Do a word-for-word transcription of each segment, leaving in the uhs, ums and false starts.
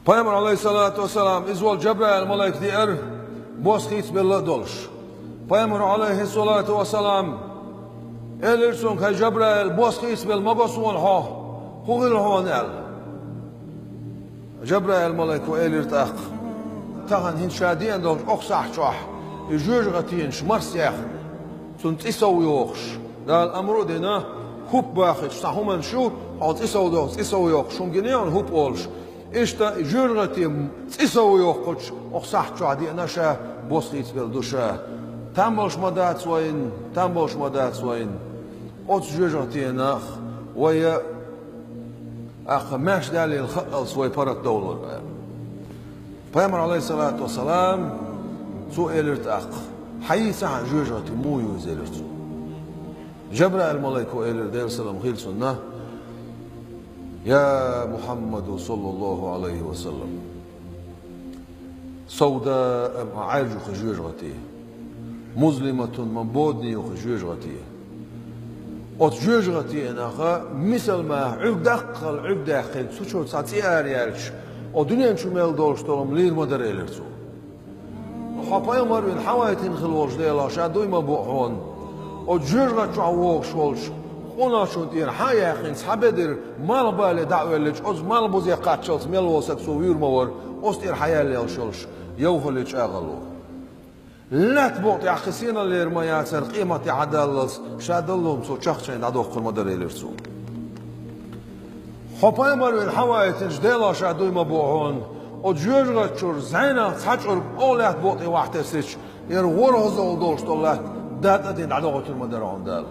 Пайхамар, Ӏалайхиссалату вассалам, иза волчу Жабраил-малайк деара, бос хийцабелла а долуш. Пайхамар, Ӏалайхиссалату вассалам, элира цуьнга: «ХӀай Жабраил, бос хийцабелла ма го суна хьо, хӀун хилла хьуна?» — аьлла. Жабраил-малайко элира тӀаккха: «Тахана хӀинца ша деана долчу окху сахьт чохь и жоьжахатенаш марсаяьхна, цунна цӀе сов йохуш, Дала амру а дина, хӀуп бахийта цхьа хӀуманаш ю, хьо цӀе сов доху, цӀе сов йохуш, хӀума гина хьуна хӀуп олуш. Иштта и жоьжахате цӀе сов йохучу окху сахьт чохь деана ша, бос хийцабелла ду ша. Там болуш ма дац вайна, там болуш ма дац вайна. Оцу жоьжахатенах вай а, тӀаккха, маьрша даьллийла хаалц вай паргӀатдовлар», — аьлла. Пайхамар, Ӏалайхиссалату вассалам, цо элира тӀаккха: «Хьайца хьан жоьжахати муха ю иза?» — элира цо. Жабраил-малайко элира, Делан салам хила цунна: «Я Мухьаммаду, саллаллаху Ӏалайхи ва саллам, савдаъ, ма Ӏаьржа ю хӀара жоьжахати, музлиматун, ма боданан ю хӀара жоьжахати. Оцу жоьжахатенах мисал маха Ӏуьрг даккхал Ӏуьрг даьккхина, цу чуьра цхьа цӀе ара яьлча, оцу дуьнен чу мел долуш долу хӀума лийр ма дара», — элира цо. «Хьо пайхамар вина хьан вайтина хила волчу Делах ша дуй ма бу хьуна. Оцу жоьжахати чохь вогӀуш волчу къонахчунна тӀера хьан а яьккхина, цхьа бедар малхбале дӀа а воьллича, оцу малхбузе кхаччалц мел волу саг цо вуьйр ма вара, оцу тӀера хьан яьлла йолуш йолуш йовхалле чӀагӀалло. Лаьтта букъа тӀехь кхин сеналлера ма яцара, къемат тӀехь а даллалц, ша даллалц цо чахчайна дӀадоккхур ма дара», — элира цо. «Хьо пайхамар вина хьан вайтинчу Делах ша дуй ма бу хьуна, оцу жоьжахати чуьра зӀенах цхьа чӀург оха лаьтта букъа тӀе вахьтесича, хӀара ворхӀазалла долуш долу латта датӀа а дина дӀадохуьйтур ма дара хьуна Дала.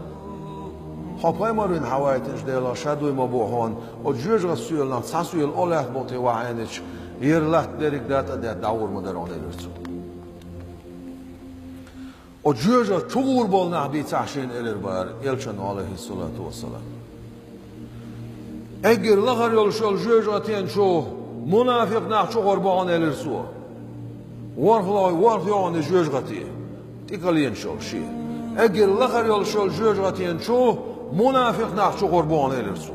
Хьо пайхамар вина хьан вайтинчу Делах ша дуй ма бу хьуна, оцу жоьжахати соьланах цхьа соьла оха лаьтта букъа тӀе вахьийнача, хӀара латта дерриг датӀа а даьтта дӀагӀур ма дара хьуна», — элира цо. Оцу жоьжахати чу гӀур болу нах бийцахь шена элира бара Элчано, Ӏалайхиссалату вассалам. «Эггара лахара йолуш йолу жоьжахатен чу мунафикъ нах чу гӀур бу хьуна», — элира цо. «ВорхӀ ло-, ворхӀ йогӀу и жоьжахати, тӀекӀаленаш йолу шен. Эггара лахара йолуш йолу жоьжахатен чу мунафикъ нах чу гӀур бу хьуна», — элира цо.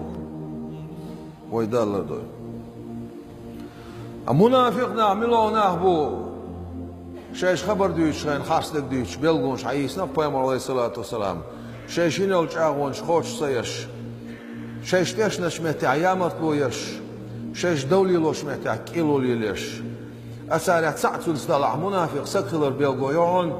Вай Далла дой. А мунафикъ нах мила нах бу? Шайша хабар дуьйцуш хенахь харцдерг дуьйцуш, белгалонаш хьаийцина-кх Пайхамар, Ӏалайхиссалату вассалам. Шайша йина йолу чӀагӀонаш кхочуш ца еш, шайша тешначу меттехь ямартло еш, шайша дов лелочу меттехь кӀело лелош. Аса царех цхьаъ цуьнца далахь, мунафикъ саг хилар белго ю хьуна.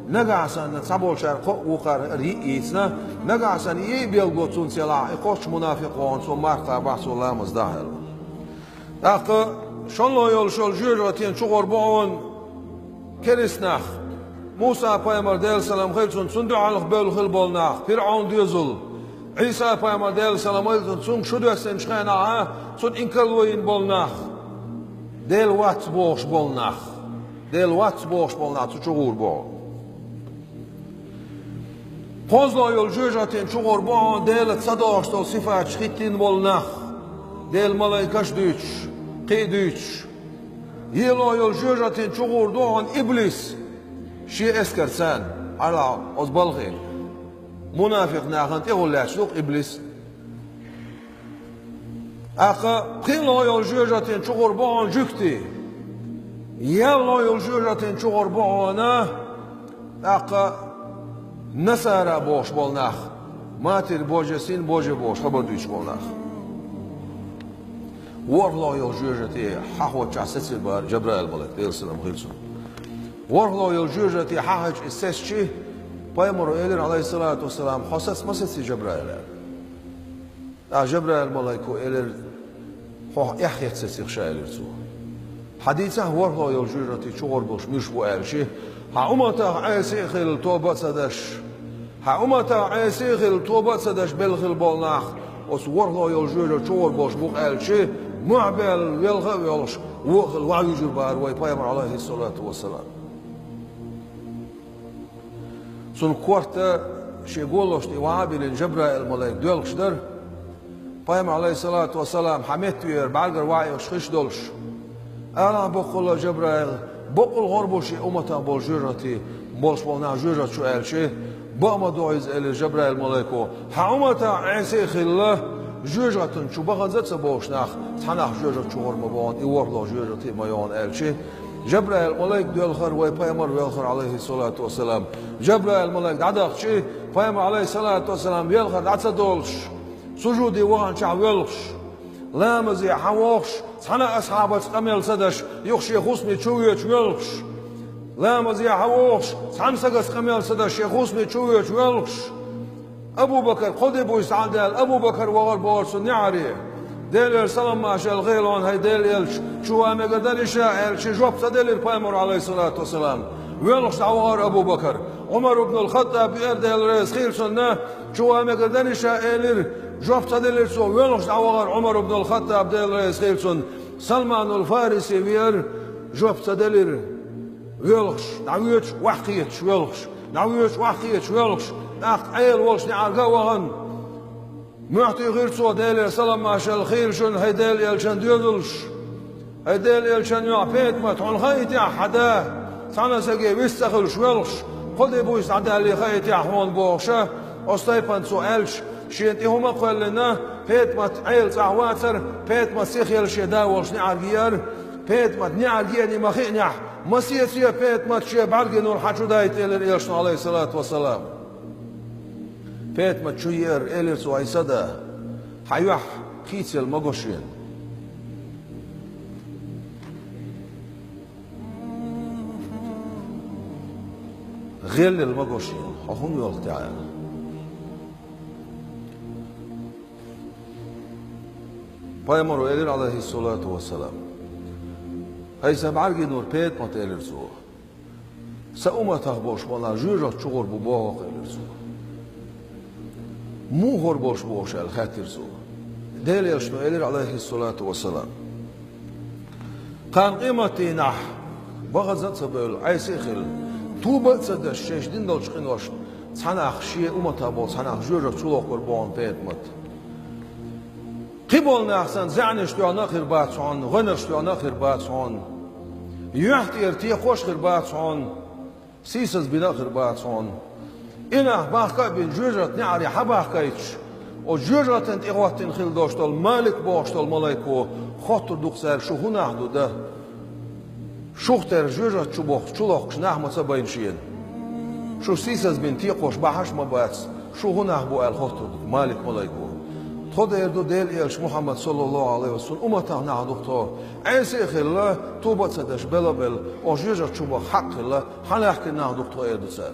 Нагахь санна цхьаболчара кхоъ, вукхара йиъ йийцина, нагахь санна йиъ белго цуьнца ялахь, и кхоччуш мунафикъ ву хьуна, цо марха кхабахь, цо ламаз дахь аьлла. ТӀаккха шолгӀа йолуш йолу жоьжахатен чу гӀур бу хьуна керист нах. Муса-пайхамар, Делан салам хила цунна, цунна дуьхьал бевлла хилла болу нах, ПирӀун доьзал. Ӏийса-пайхамар, Делан салам хила цунна, цуьнга шу доьссинчу хенахь, цунна инкарло йина болу нах. Дела вац бохуш болу нах. Дела вац бохуш болу нах цу чу гӀур бу хьуна. КхозлагӀа йолу жоьжахатен чу гӀур бу хьуна Делаца ца догӀуш долу сифаташ хӀиттийна болу нах, Делан малайкаш а дуьйцуш, кхин а дуьйцуш. ЙиълагӀа йолу жоьжахатен чу гӀур ду хьуна иблис шен эскарца, хьалха оцу балхе. Мунафикъ нахана тӀехула лаьтташ ду-кх иблис. ТӀаккха пхелагӀа йолу жоьжахатен чу гӀур бу хьуна жуьгтий. ЯлхлагӀа йолу жоьжахатен чу гӀур бу хьуна, тӀаккха насара бохуш болу нах, Матерь Божья, Сын Божий бохуш хабар дуьйцуш болу нах. ВорхӀлагӀа йолу жоьжахате хьахоччохь сецира бара Жабраил-малайк, Делан салам хила цунна. ВорхӀлагӀа йолу жоьжахате хьахьаьжча, иза сецча, Пайхамаро элира, Ӏалайхиссалату вассалам: «Хьо саца ма сеций, Жабраил?» — аьлла. ТӀаккха Жабраил-малайко элира: «Хьох эхь хетта сеций-кх ша», — элира цо. «Хьан дийцахь, ворхӀлагӀа йолу жоьжахати чу гӀур болуш муьлш бу?» — аьлча, «Хьан умматах Ӏеса а хилла, тоба а ца даш, хьан умматах Ӏеса а хилла, тоба а ца даш белла хилла болу нах оцу ворхӀлагӀа йолу жоьжахати чу гӀур болуш бу-кх», — аьлча, мохь баьлла велха а воьлхуш, вон а хилла, ваха вуьйжур бара вай Пайхамар, Ӏалайхиссалату вассалам. Цунна корта шен голашна тӀе ваха а биллина, Жабраил-малайк доьлхуш дара. Пайхамар, Ӏалайхиссалату вассалам, хьан метта веара, бӀаьргара ваха оьхуш хиш долуш. «Алахь боккъалла, Жабраил, боккъал гӀур бу шен умматах болу жоьжахати болуш болу нах жоьжахати чу?» — аьлча, «Бакъ ма ду иза», — элира Жабраил-малайко. «Хьан умматах Ӏеса а хилла, Жоьжахатин чу бахаза а ца бовлуш нах, цхьа нах жоьжахати чу гӀур ма бу хьуна, и ворхӀлагӀа жоьжахати ма ю хьуна аьлча, Жабраил малайк доьлхар, вай пайхамар воьлхар, Ӏалайхиссалату вассалам. Жабраил малайк дӀадахча, пайхамар, Ӏалайхиссалату вассалам, воьлхар дӀа ца долуш, сужуде ваханчохь воьлхуш, ламазе хьан вохуш, цхьана а асхьабаца къамел ца даш, юха шен хӀусаме чу воьдуш воьлхуш, ламазе хьан вохуш, цхьана сагаца къамел ца даш, шен хӀусаме чу воьдуш воьлхуш, Абу Бакар кхо де буьйса дӀа а даьлла, Абу Бакар вахар бохура цунна неӀаре. Делера салам-маршалла хуьлда хьуна, хӀай Делан элча, чу ван мегар дарий ша аьлча, жоп ца делира пайхамаро, Ӏалайхиссалату вассалам. Воьлхуш дӀавахара Абу Бакар. Ӏумар ибн ал-Хаттаб веара, Дела реза хуьлда цунна, чу ван мегар дарий ша элира, жоп ца делира цо, воьлхуш дӀавахара Ӏумар ибн ал-Хаттаб, Дела реза хуьлда цунна. Салманул Фариси веара, жоп ца делира. Воьлхуш, дӀавоьдуш, охьакхеташ воьлхуш, дӀавоьдуш, охьакхеташ воьлхуш, тӀаккха Ӏела волчу неӀарга а вахана, мохь туьйхира цо, Делера салам-маршалла хуьлда шуна, хӀай Делан элчанна доьзалш. ХӀай Делан элчанан йоӀ ПетӀамат, хьуна хаийтахьа хьан да, цхьана саге вист ца хуьлуш воьлхуш, кхо де буьйса дӀа а даьлла, хаийтахьа хьуна бохуша, оцу тайпана цо аьлча, шена тӀе хӀума а кхоьллина, ПетӀамат Ӏела цӀахь вацара, ПетӀамат сихъелла шен да волчу неӀарга еара, ПетӀамат неӀарга еана ма хиънехь, масеца ПетӀамат шен бӀаьргийн нур хьан чу дайта элира элчано, Ӏалайхиссалату вассалам. ПетӀамат чу еара, элира цо, хӀай сан да, хьан юьхь хийцаелла ма го шена. ГӀелъелла ма го шена, хьо хӀунда воьлху те аьлла. Пайхамаро элира, Ӏалайхиссалату вассалам, хӀай сан бӀаьргийн нур ПетӀамат, элира цо, сан умматах болуш мала жоьжахати чу гӀур бу боху-кх, элира цо. Муха гӀур болуш бу уьш аьлла, хаьттира цо. Делан элчано элира, Ӏалайхиссалату вассалам, кхана къематдийнахь бахаза а ца бевлла, Ӏеса а хилла, тоба а ца деш, шаьш дина долчу къиношна цхьа нах, шен умматах болу цхьа нах жоьжахати чу лохкур бу хьуна ПетӀамат. Кхин болу нах санна, заьӀнаш тоьхна а хир бац хьуна, гӀоьнарш тоьхна а хир бац хьуна, юьхь тӀера текхош а хир бац хьуна, сийсаз бина а хир бац хьуна. И нах бахка а бина, жоьжахати неӀаре хьан бахкийташ, оцу жоьжахатина тӀехӀоттина хила долуш долу Малик бохуш долу малайко хоттур ду-кх цаьрга, шу хӀун нах ду дан? Шух тера жоьжахати чу бохку, чу лохкуш нах ма ца байна шена. Шу сийсаз бина текхош бахьаш а ма бац, шу хӀун нах бу аьлла хоттур ду-кх Малик малайко. Тхо, эр ду, Делан элча Мухьаммад, саллаллаху Ӏалайхи ва саллам, умматах нах ду-кх тхо. Ӏеса а хилла, тоба а ца деш, бела а белла, оцу жоьжахати чу баха хьакъ хилла, хьан лаьхкина нах ду-кх тхо, эр ду цара.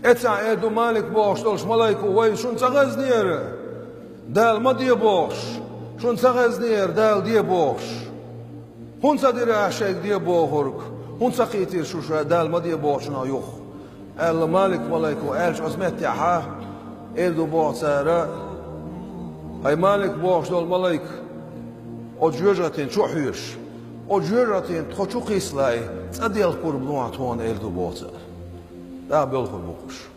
Эццахь эр ду Малик бохуш долуш малайко: вай, шуна ца хезнера Дала ма де бохуш, шуна ца хезнера Дала де бохуш. ХӀунда ца дира аш шайга де бохург? ХӀунда ца кхийтира шу ша Дала ма де бохучунах юха? Аьлла Малик малайко аьлча, оцу меттехьа эр ду боху цара: хӀай Малик бохуш долу малайк, оцу жоьжахатин чу а хьоьжуш, оцу жоьжахатина тхо чу кхийсале, цӀа делха пурба лохьа тхуна, эр ду боху цара. ТӀаккха боьлхур бу-кх уьш.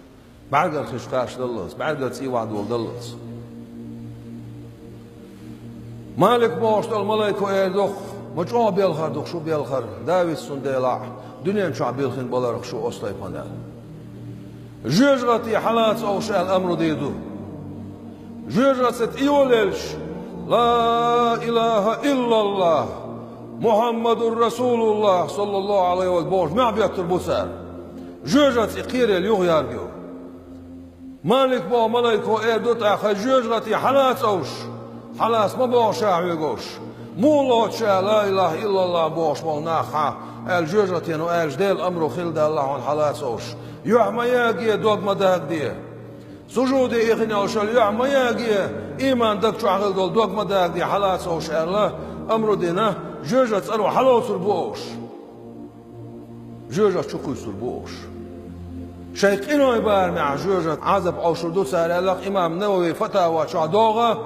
БӀаьргара хиш кхачадаллалц, бӀаьргара цӀий вахьадоладаллалц. Малик бохуш долу малайко эр ду-кх: ма чӀогӀа белхар ду-кх шу белхар, Давида, цундела дуьнен чохь билхина баларх шу оцу тайпана. Жоьжахати хьалаца овш аьлла амру де ду. Жоьжахати тӀе йолаелча, ла илаха иллаллах, Мухьаммадур Расулуллах, саллаллаху Ӏалайхи ва саллам, бохуш, мохь беттар бу цара. Жоьжахати кхерел юха ярг ю. Малик боху малайко эр ду тӀаккха: хӀай жоьжахати хьалаца овш, хьалаца ма боху ша хьоьга овш. Муха лоцу ша ла илаха иллаллах бохуш болу нах хьан, аьлла жоьжахатино аьлча, Делан амру хилла далла хьуна хьалаца овш. Юьхь ма яге, дог ма дагде. Сужуде ихина йолуш йолу юьхь ма яге, ийман даг чохь хилла долу дог ма дагде хьалаца овш аьлла, амру дина, жоьжахати цӀаро хьалоцур бу овш. Жоьжахати чу кхуьйсур бу овш. Шайн къинойн барамехь жоьжахати Ӏазап Ӏовшур ду цара аьлла-кх имам Навави Фатава чохь догӀу,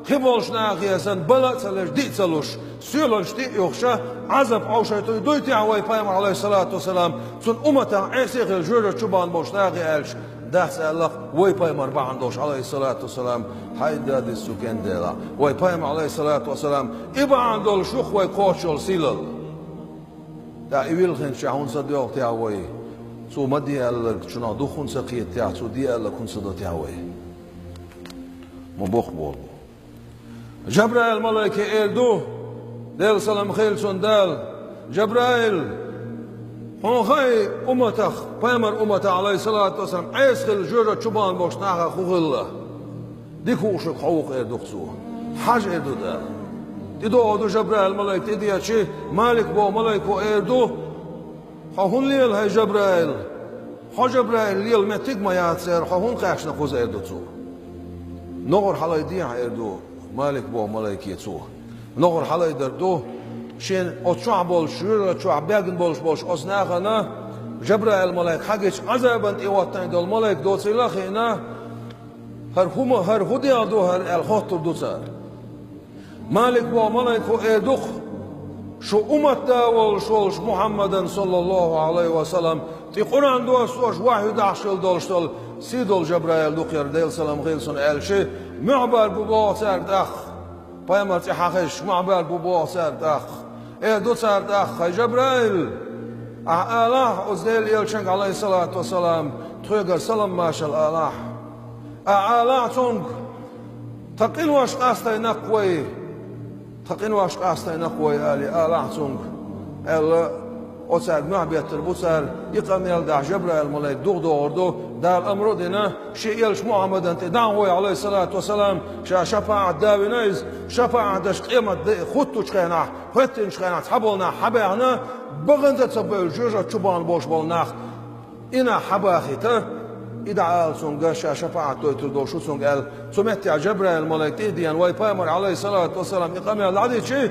кхин болчу нахе санна бала а ца леш, диъ а ца луш, соьланаш тӀе а юхуша, Ӏазап Ӏовшуьйтур ду техьа вай пайхамар, Ӏалайхиссалату вассалам, цуьнан умматах Ӏеса а хилла жоьжахати чу бахана болчу нахе аьлча, дац аьлла-кх вай пайхамар бахьана долуш, Ӏалайхиссалату вассалам, хьайда дису кенделахь. Вай пайхамар, Ӏалайхиссалату вассалам, и бахьана долуш ю-кх вай кхочуш йолу сийлалла. ТӀаккха и вилхинчохь хӀунда ца доьлху техьа вай? Цо ма де аьлларг чунах дукха хӀунда ца кхета техьа, цо де аьлларг хӀунда ца до техьа вай? Ма боккха болу бу. Жабраил малайке эр ду, Делан салам хилла цунна Дала: «Жабраил, хьуна хаьий умматах, пайхамар умматах, алейхиссалату вассалам, Ӏеса хилла жоьжахати чу бахана болчу нахах хӀун хилла? Дика хууш верг хьо ву-кх», — эр ду-кх цо. «Хьажа», — эр ду Дала. ТӀедогӀур ду Жабраил малайк, тӀедеъча, Малик боху малайко эр ду: «Хьо хӀунда лела, хӀай Жабраил? Хьо, Жабраил, лела меттиг а ма яц церан, хьо хӀунда кхаьчна кхуза?» — эр ду цо. «НогӀар хьалайдехьа», — эр ду Малик боху малайке цо. НогӀар хьалайдар ду, шен оцу чохь болчу, жоьжахати чохь бегна болуш болчу оцу нахана Жабраил малайк хьагича, Ӏазабан тӀе хӀоттийна долу малайк доцийла а хиъна, «ХӀара хӀума, хӀара хӀун дегӀ ду хӀара?» — аьлла хоттур ду цара. Малик боху малайко эр ду-кх: «Шу уммат да волуш волчу Мухьаммадан, саллаллаху Ӏалайхи ва саллам, тӀе Къуръан доссош, вахьйу дахьаш хилла долуш долу сий долу Жабраил ду-кх хӀара, Делан салам хилла цунна», — аьлча, мохь бар бу боху цаьрга тӀаккха. Пайхамар цӀе хьан хезча, мохь бар бу боху цаьрга тӀаккха. Эр ду цара тӀаккха: «ХӀай Жабраил, ахьа алахьа оцу Делан элчанга, Ӏалайхиссалату вассалам, тхоьгара салам-маршалла алахьа. Ахьа алахьа цунга: „Тхан къинош къастайна-кх вай, тхан къинош къастайна-кх вай“, — аьлла, алахьа цунга», — аьлла, оцаьрга мохь беттар бу цара. И къамел дахьаш Жабраил малайк духадогӀур ду, Дала амро а дина, шен элча Мухьаммадан тӀе дӀа а гӀой, Ӏалайхиссалату вассалам, ша шапаӀат да вина иза, шапаӀат деш къемат де хуттучу хенахь, хӀоьттинчу хенахь цхьаболу нах хьабаьхна, баханза а ца бевлла, жоьжахати чу бахана болуш болу нах. И нах хьабахийта, и дӀаала цунга, ша шапаӀат дойтур долуш ву цунга аьлла, цу меттехь Жабраил малайк тӀе а деана, вай пайхамар, Ӏалайхиссалату вассалам, и къамел дӀадичи,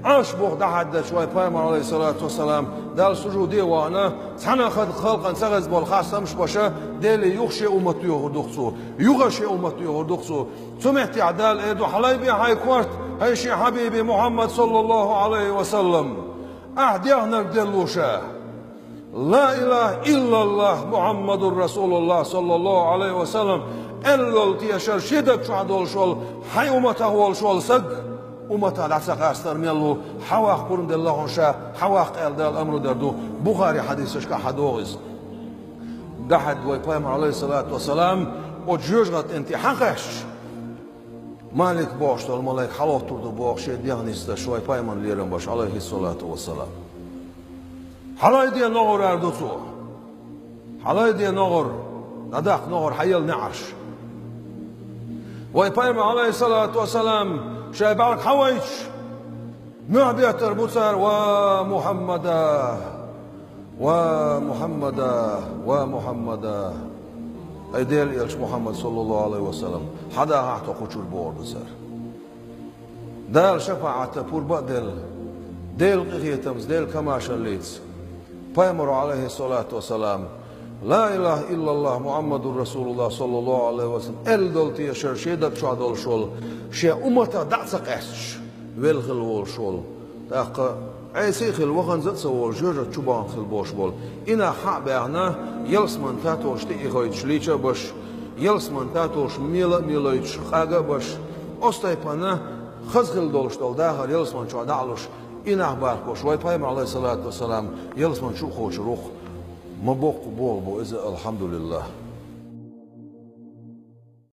Ӏарш буха дӀахьаьддачу вай пайхамар, Ӏалайхиссалату вассалам, Далла сужуде а вахана, цхьана а халкъана ца хезна болу хастамаш а беш, Деле юха шен уммат доьхур ду-кх цо, юха шен уммат доьхур ду-кх цо. Цу меттехь Дала эр ду: «Хьалайбе хьайн корта, хӀай шен хьабиби Мухьаммад, саллаллаху Ӏалайхи ва саллам. Ахьа дехнарг делла ву ша. „Ла илаха иллаллах, Мухьаммадур Расулуллах, саллаллаху Ӏалайхи ва саллам“, аьлла долу тешар шен даг чохь долуш волу, хьайн умматах волуш волу саг, умматах дӀа ца къастар мел ву, хьаваккха пурба делла хьуна ша, хьаваккха», — аьлла, Дала амру дар ду. Бухари хьадисашкахь хьадогӀу иза. ДӀахьаьдда вай пайхамар, Ӏалайхиссалату вассалам, оцу жоьжахатин тӀе хьан кхаьчча, Малик бохуш долу малайк хьалоттур ду боху шен дегӀ нисдеш вай пайхамарна лерам беш, Ӏалайхиссалату вассалам. «Хьалайде ногӀар», — аьлла ду цо. «Хьалайде ногӀар, дӀадаккха ногӀар, хьаелла неӀарш». Вай пайхамар, Ӏалайхиссалату вассалам, шайн бӀаьрг хьавайча, мохь беттар бу цара: «Ва Мухьаммада! Ва Мухьаммада! Ва Мухьаммада! Ай Делан элча Мухьаммад, саллаллаху Ӏалайхи ва саллам, хьадахахьа тхо кху чуьра», — бохур ду цара. Дала шапаӀатан пурба а делла, Делан къинхетамца, Делан комаьршаллица, пайхамаро, Ӏалайхиссалату вассалам, «Ла илаха иллаллах, Мухьаммадур Расулуллах, саллаллаху Ӏалайхи ва саллам», аьлла долу тешар шен даг чохь долуш волу, шен умматах дӀа а ца къаьсташ велла хилла волуш волу, тӀаккха Ӏеса а хилла, ваханза а ца волуш, жоьжахати чу бахана хилла болуш болу и нах хьа а баьхна, ялсаманин татолаш тӀе а ихийтуш лийча а беш, ялсаманин татолаш мела а мелойтуш къага а беш, оцу тайпана хаза хилла долуш долу дахар ялсамани чохь дӀа а луш, и нах бахкош, вай пайхамар, Ӏалайхиссалату вассалам, ялсамани чу а кхочур ву-кх. Ма боккха болу бу иза, алхьамдулиллах.